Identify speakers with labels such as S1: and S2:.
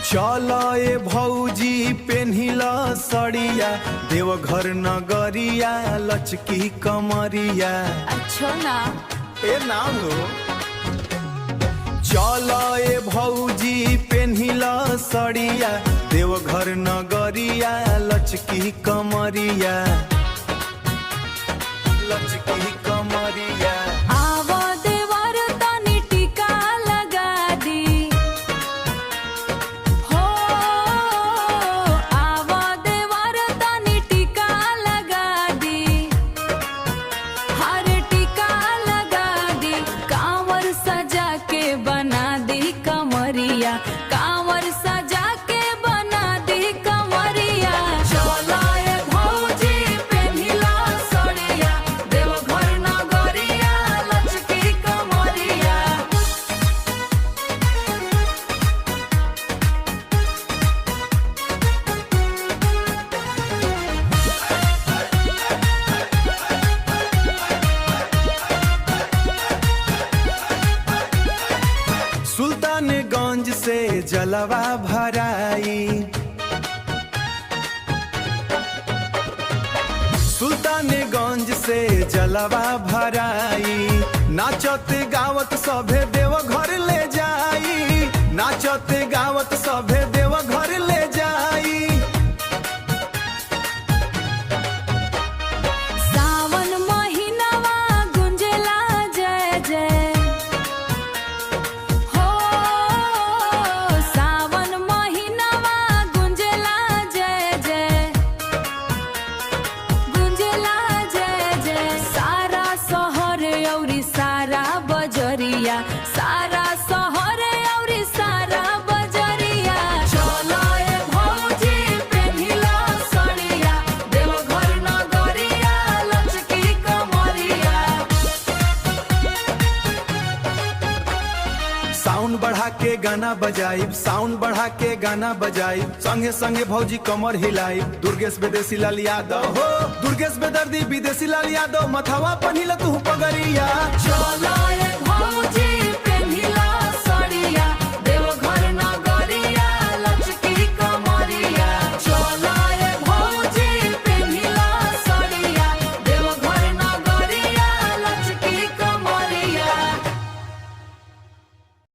S1: चल ए भौजी पेन्हिल सड़िया, देवघर नगरिया लचकी कमरिया।
S2: अच्छो ना।
S1: ए नाम हो। चल ए भौजी पेन्हिल सड़िया, देवघर नगरिया लचकी कमरिया, लचकी कमरिया।
S2: आवो देवर तनी टीका लगा दी हो, आवो देवर तनी टीका लगा दी, हर टीका लगा दी, कांवर सजा के बना दी कमरिया, कांवर सजा के बना दी कमरिया। चलो ए भौजी पेन्हिला सड़िया, देवघर नगरिया लचकी कमरिया।
S1: सुल्तानगंज से जलवा भराई, सुल्तानगंज से जलवा भराई, नाचत गावत सभे देव घर ले जाई, नाचत गावत सभे देव घर ले जाई।
S2: सावन महिनावा गुंजला जय जय हो, सावन महिनावा गुंजला जय जय, गुंजला जय जय। सारा शहर औरी सारा बजरिया, सारा शहर औरी सारा बजरिया। चलो ए भौजी पेन्हिला सड़िया, देवघर नगरिया लचकी कमरिया।
S1: साउंड बढ़ा के गाना बजाइब, साउंड बढ़ा के गाना बजाइब, संगे संगे भौजी कमर हिलाइब। दुर्गेश विदेशी लाल यादव हो, दुर्गेश बेदर्दी विदेशी लाल यादव, मथवा पन्हिल तू पगरिया।
S2: चलो ए